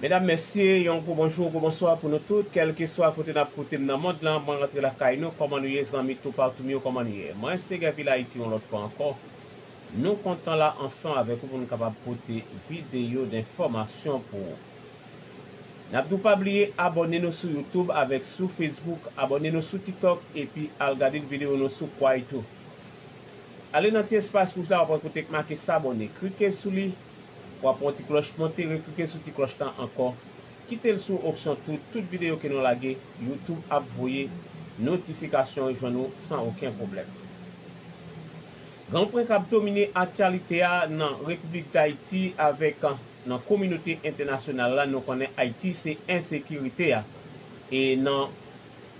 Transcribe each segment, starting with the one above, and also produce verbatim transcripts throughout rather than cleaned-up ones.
Medam, mesye, yon gwo bonjou, gwo bonswa pou nou tout, kèlkeswa kote n ap koute m nan mond lan, mwen rantre lakay nou, kòman nou ye, zanmi toupatou m yo, kòman nou ye? Mwen se Gèvil Ayiti yon lòt fwa ankò. Nou kontan la ansanm avèk ou pou nou kapab pote videyo d enfòmasyon pou ou. N ap di w pa bliye abòne nou sou YouTube avèk sou Facebook, abòne nou sou TikTok, epi al gade videyo nou sou Kwai tou. Ale nan ti espas wouj la, w ap wè kote k make s'abonner. Klike sou li, w ap wè yon ti klòch monte, reklike sou ti klòch lan ankò. Kite l sou opsyon tout, tout videyo ke nou lage, YouTube ap voye notifikasyon yo jwenn ou san okenn pwoblèm. Gran pwen k ap domine aktyalite a nan Repiblik Dayiti avèk, nan kominote entènasyonal la, nou konnen Ayiti se ensekirite a. E nan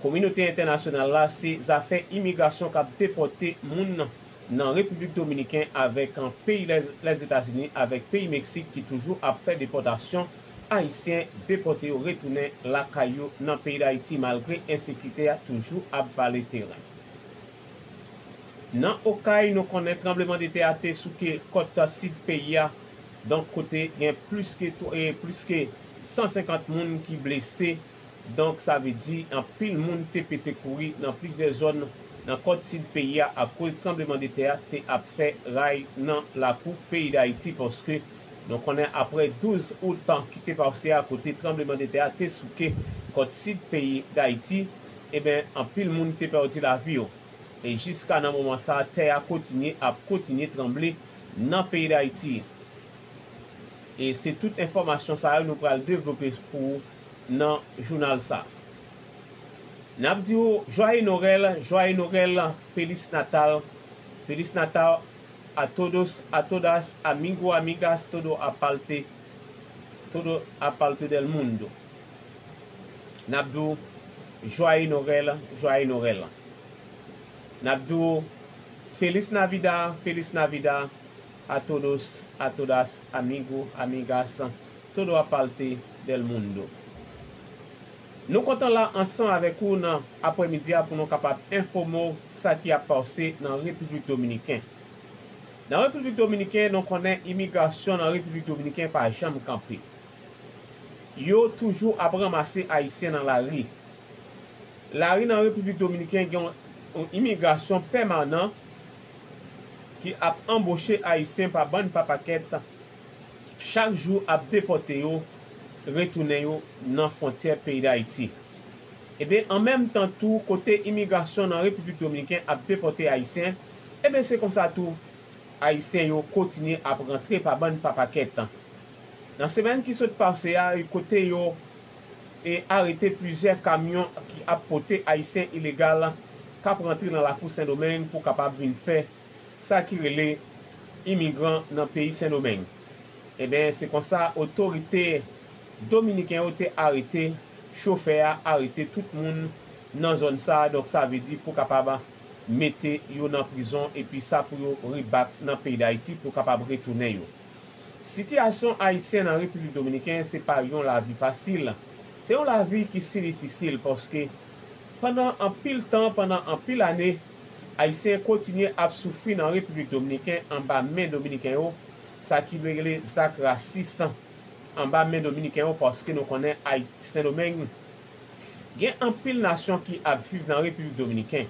kominote entènasyonal la, se zafè imigrasyon k ap depòte moun nan Repiblik Dominiken avèk, an, peyi Lèz-, Lèzetazini avèk peyi Meksik ki toujou ap fè depòtasyon Ayisyen depòte yo retounen lakay yo nan peyi Dayiti malgre ensekirite a toujou ap vale teren. Nan Okay, nou konnen tranblemanntè a te souke kòt sid peyi a, donk kote gen plis ke twa, e, plis ke san senkant moun ki blese. Donk, sa vle di anpil moun te pete kouri nan plizyè zòn nan kòt sid peyi a akoz tranblemanntè a te ap fè ray nan lakou peyi Dayiti, paske nou konnen apre douz out ki te pase a, kote tranblemanntè a te souke kòt sid peyi Dayiti, eben, anpil moun te pèdi lavi yo. E jiska nan moman sa a, tè a kontinye ap kontinye tranble nan peyi Dayiti. E se tout enfòmasyon sa yo nou pral devlope pou ou nan jounal sa. N ap di w Joyeux Noël, Joyeux Noël, Feliz Natal, Feliz Natal a todos, a todas, amigo, amigas, todo a parte, todo a parte del mundo. N ap di w Joyeux Noël, Joyeux Noël. N ap di w Feliz Navidad, Feliz Navidad a todos, a todas, amigo, amigas, todo a parte del mundo. Nou kontan la ansanm avèk ou nan aprèmidi a pou nou kapab enfòme w sa ki ap pase nan Repiblik Dominiken. Nan Repiblik Dominiken, nou konnen imigrasyon nan Repiblik Dominiken pa janm kanpe. Yo toujou ap ranmase Ayisyen nan lari. Lari nan Repiblik Dominiken gen yon, yon imigrasyon pèmanan ki ap anboche Ayisyen pa bann pa pakèt, chak jou ap depòte yo, retounen yo nan fwontyè peyi Dayiti. Eben, an menm tan tou, kote imigrasyon nan Repiblik Dominiken ap depòte Ayisyen, eben, se konsa tou, Ayisyen yo kontinye ap rantre pa bann pa pakèt. Nan semèn ki sot pase a, kote yo, e, arete plizyè kamyon ki ap pote Ayisyen ilegal k ap rantre nan lakou Sendomeng pou kapab vin fè sa ki rele imigran nan peyi Sendomeng. Eben, se konsa otorite dominiken yo te arete chofè a, arete tout moun nan zòn sa a. Donk, sa vle di pou kapab mete yo nan prizon, epi sa pou yo rebak nan peyi Dayiti pou kapab retounen yo. Sitiyasyon Ayisyen nan Repiblik Dominiken se pa yon lavi fasil. Se yon lavi ki si difisil, paske pandan anpil tan, pandan anpil ane, Ayisyen kontinye ap soufri nan Repiblik Dominiken anba men Dominiken yo, sa ki rele zak rasis anba men Dominiken yo, paske nou konnen Ayiti, Sendomeng, gen anpil nasyon ki ap viv nan Repiblik Dominiken.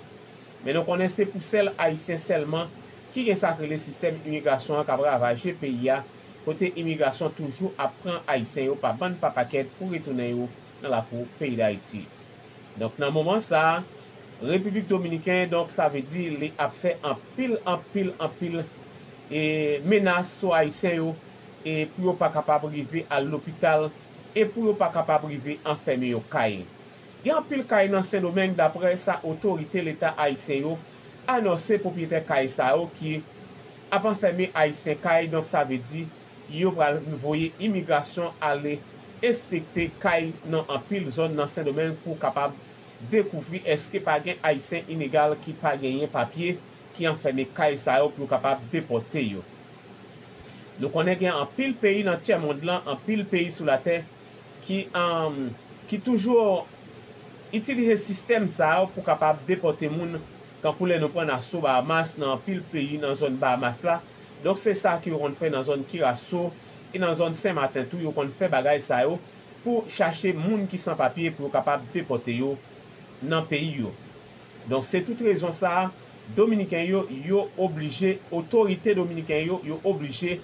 Men nou konnen se pou sèl Ayisyen sèlman ki gen sa k rele sistèm imigrasyon an k ap ravaje peyi a, kote imigrasyon toujou ap pran Ayisyen yo pa bann pa pakèt pou retounen yo nan lakou peyi Dayiti. Donk, nan moman sa a, Repiblik Dominiken, donk, sa vle di li ap fè anpil, anpil, anpil, e, menas sou Ayisyen yo, e pou yo pa kapab rive al lopital, e pou yo pa kapab rive anfème yo kay. Gen anpil kay nan Sendomeng, daprè sa otorite Leta ayisyen yo anonse, pwopriyetè kay sa yo ki ap anfème Ayisyen kay, donk, sa vle di yo pral voye imigrasyon ale enspekte kay nan anpil zòn nan Sendomeng pou kapab dekouvri èske pa gen Ayisyen ilegal ki pa genyen papye ki anfème kay sa yo pou yo kapab depòte yo. Nou konnen gen anpil peyi nan tyèmond lan, anpil peyi sou latè ki, um, ki toujou itilize sistèm sa yo pou kapab depòte moun, tankou lè nou pran aso Bahamas nan anpil peyi nan zòn Bahamas la. Donk, se sa ke yo konn fè nan zòn Kiraso e nan zòn Sen Maten tou, yo konn fè bagay sa yo. pou chache moun ki san papye pou yo kapab depòte yo nan peyi yo. Donk, se tout rezon sa a, Dominiken yo, yo oblije, otorite dominiken yo, yo oblije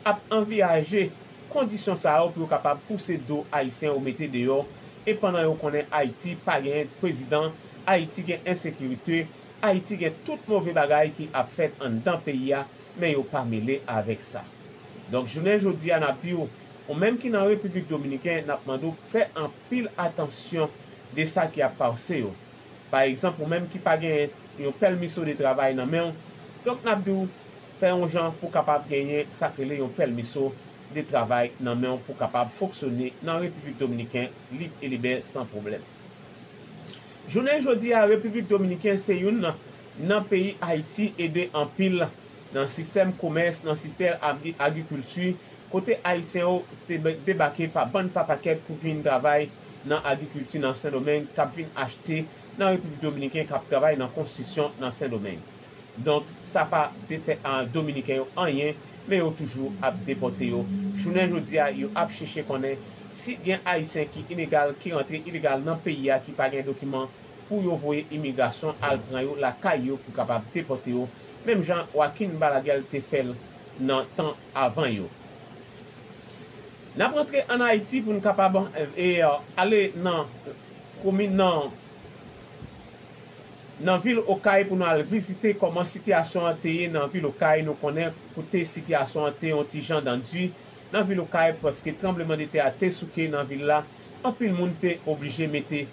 ap anvizaje kondisyon sa yo pou yo kapab pouse do Ayisyen yo mete deyò, e pandan yo konnen Ayiti pa gen prezidan, Ayiti gen ensekirite, Ayiti gen tout move bagay ki ap fèt anndan peyi a, men yo pa mele avèk sa. Donk, jounen jodi a, n ap di w, ou menm ki nan Repiblik Dominiken, n ap mande w fè anpil atansyon de sa ki ap pase yo. Pa egzanp, ou menm ki pa gen yon pèmiso de travay nan men w, donk n ap di w fè yon jan pou kapab genyen sa k rele yon pèmiso de travay nan men w pou kapab fonksyone nan Repiblik Dominiken lib e libè san pwoblèm. Jounen jodi a, Repiblik Dominiken se youn nan, nan peyi Ayiti ede anpil nan sistèm komès, nan sistèm agri-, agrikilti, kote Ayisyen yo te be-, debake pa bann pa pakèt pou vin travay nan agrikilti nan Sendomeng, k ap vin achte nan Repiblik Dominiken, k ap travay nan konstriksyon nan Sendomeng. Donk, sa pa te fè a Dominiken yo anyen, men yo toujou ap depòte yo. Jounen jodi a, yo ap chèche konnen si gen Ayisyen ki ilegal, ki rantre ilegal nan peyi a, ki pa gen dokiman pou yo voye imigrasyon al pran yo lakay yo pou kapab depòte yo, menm jan Joaquin Balaguer te fè l nan tan avan yo. N ap rantre ann Ayiti pou n kapab, e, ale nan komin nan, nan vil Okay pou nou al vizite kòman sitiyasyon an te ye nan vil Okay. Nou konnen kote sitiyasyon an te yon ti jan dandi nan vil Okay, paske tranblemanntè a te souke nan vil la. Anpil moun te oblije mete,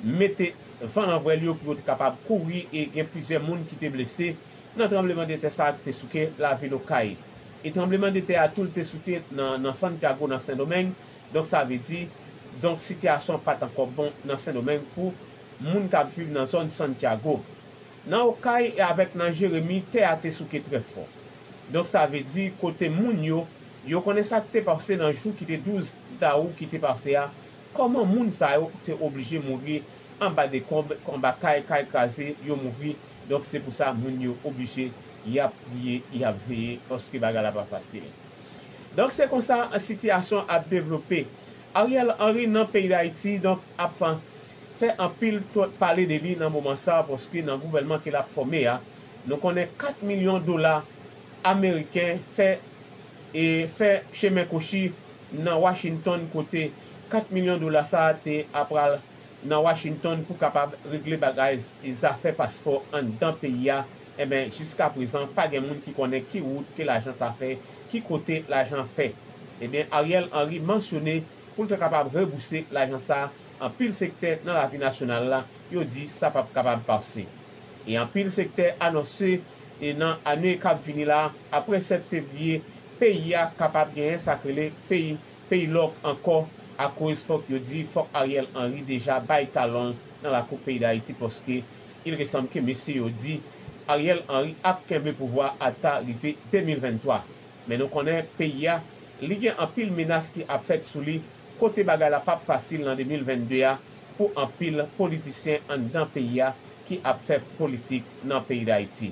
mete van nan vwèl yo pou yo te kapab kouri, e gen plizyè moun ki te blese nan tranblemanntè sa a ki te souke lavil Okay. E tranblemanntè a tou l te souke nan, nan Santiago, nan Sendomeng. Donk, sa vle di, donk, sitiyasyon pa t ankò bon nan Sendomeng pou moun k ap viv nan zòn Santiago. Nan Okay e avèk nan Jeremi, tè a te souke trè fò. Donk, sa vle di, kote moun yo, yo konnen sa k te pase nan jou ki te douz dawou ki te pase a, kòman moun sa yo te oblije mouri anba dekonb, anba kay, kay kraze, yo mouri. Donk, se pou sa moun yo oblije, y ap priye, y ap veye, paske bagay la pa fasil. Donk, se konsa sitiyasyon ap devlope. Ariel Henry nan peyi Dayiti, donk, ap fè anpil pale de li nan moman sa a, paske nan gouvènman ke l ap fòme a, nou konnen kat milyon dola ameriken fè, e fè chemen kwochi nan Washington, kote kat milyon dola sa a te apral nan Washington pou kapab regle bagay zafè paspò anndan peyi a. Enben, jiskaprezan, pa gen moun ki konnen ki wout ke lajan sa fè, ki kote lajan fè. Ebyen, Ariel Henry mansyone pou l ta kapab rebouse lajan sa a, anpil sektè nan lavi nasyonal la, yo di sa p ap kapab pase. E anpil sektè anonse, e nan ane k ap vini la, apre sèt fevriye, peyi a kapab genyen sa k rele peyi, peyi lòk ankò, akoz fòk yo di, fòk Ariel Henry deja bay talon l nan lakou peyi Dayiti, paske il resanm ke mesye yo di Ariel Henry ap kenbe pouvwa a ta rive de mil venntwa. Men nou konnen peyi a, li gen anpil menas ki ap fèt sou li, kote bagay la p ap fasil nan de mil vennde a pou anpil politisyen anndan peyi a ki ap fè politik nan peyi Dayiti.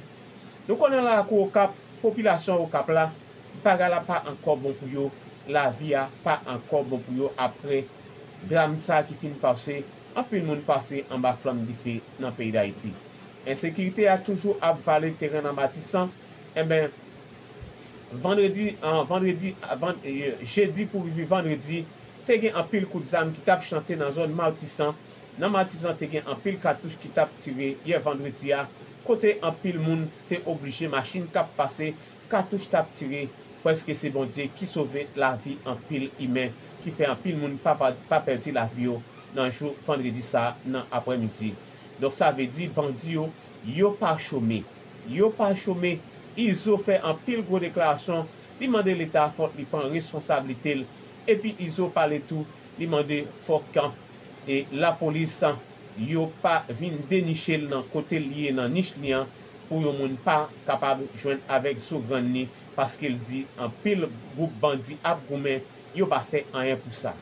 Nou konnen lakou Okap, popilasyon Okap la, bagay la pa ankò bon pou yo, lavi a pa ankò bon pou yo apre dram sa ki fin pase, anpil moun pase anba flanm dife nan peyi Dayiti. Ensekirite a toujou ap vale teren nan Matisan, enben, vandredi, an, vandredi, avan, e, jedi pou rive vandredi, te gen anpil kout zam ki t ap chante nan zòn Matisan. Nan Matisan, te gen anpil katouch ki t ap tire yè vandredi a, kote anpil moun te oblije, machin k ap pase, katouch t ap tire, prèske se Bondye ki sove lavi anpil imen, ki fè anpil moun pa, pa, pa pèdi lavi yo nan jou vandredi sa a nan aprèmidi. Donk, sa vle di bandi yo, yo pa chome. Yo pa chome. Izo fè anpil gwo deklarasyon. Li mande Leta fòk li pran responsablite l. Epi Izo pale tou, li mande fòk, e, lapolis, yo pa vin deniche l nan kote l ye nan nich li an, pou yon moun pa kapab jwenn avèk zo grann li, paske l di anpil gwoup bandi ap goumen, yo pa fè anyen pou sa.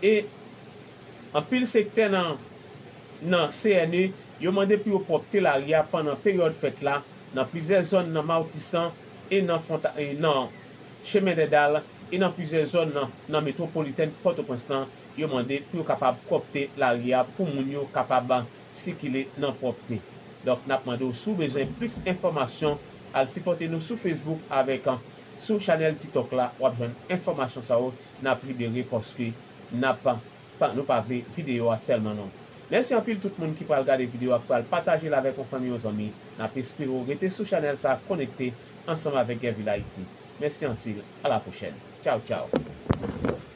E anpil sektè nan, nan C N E, yo mande pou yo pwòpte lari a pandan peryòd fèt la, nan plizyè zòn nan Matisan e nan Fonta-, e nan Chemen dè Dal, E nan plizyè zòn nan, nan metwopolitèn Pòtoprens lan, yo mande pou yo kapab pwòpte lari a pou moun yo kapab sikile nan pwòpte. Donk, n ap mande w, si w bezwen plis enfòmasyon, al sipòte nou sou Facebook avèk, sou chanèl TikTok la, w ap jwenn enfòmasyon sa yo n ap libere paske n ap pa, nou pa vle videyo a tèlman long. Mèsi anpil tout moun ki pral gade videyo a, ki pral pataje l avèk yon fanmi, yon zanmi. N ap espere w rete sou chanèl sa a konekte ansanm avèk Guerville Haïti. Mèsi anpil, a la pwochèn. Tchaw, tchaw.